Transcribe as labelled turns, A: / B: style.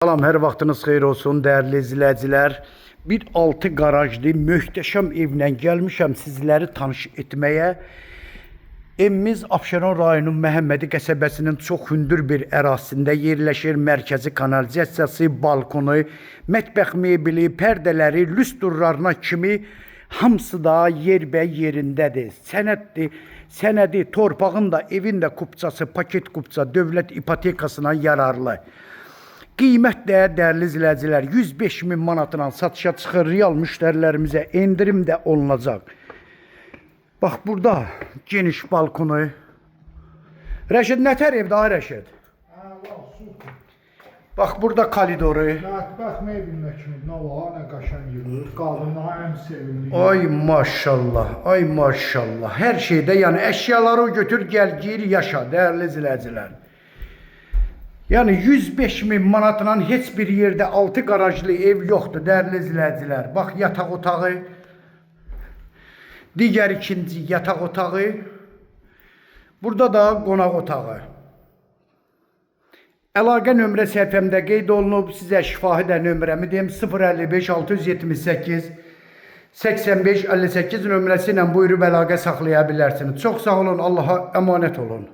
A: Salam, hər vaxtınız xeyir olsun dəyərli izləyicilər. Bir altı qarajlı möhtəşəm evlə gəlmişəm sizləri tanış etməyə. Evimiz Abşeron rayonunun Məhəmmədi qəsəbəsinin çox hündür bir ərazisində yerləşir. Mərkəzi kanalizasiyası, balkonu, mətbəx mebeli, pərdələri, lüstrlarına kimi hamısı da yerбə yerindədir. Sənəddir. Sənədi, torpağın da, evin də kupçası, paket kupça dövlət ipotekasına yararlı. Qiymət də dəyərli izləyicilər 105 min manatla satışa çıxır. Real müştərilərimizə endirim də olunacaq. Bax burada geniş balkonu. Rəşid nətər evdə ay Rəşid?
B: Əla, super.
A: Bax burada koridoru.
B: Mətbəx mebelində kimi nə var, nə qəşəng yığılır. Qadınların ən sevimli.
A: Ay maşallah, ay maşallah. Hər şeydə yəni əşyaları götür, gəl, gir, yaşa dəyərli izləyicilər. Yəni 105 min manatla heç bir yerdə 6 qarajlı ev yoxdur dəyərli izləyicilər. Bax yataq otağı. Digər ikinci yataq otağı. Burada da qonaq otağı. Əlaqə nömrə səhifəmdə qeyd olunub. Sizə şifahi də nömrəmi deyim: 055 678 85 58 nömrəsi ilə buyurub əlaqə saxlaya bilərsiniz. Çox sağ olun. Allaha əmanət olun.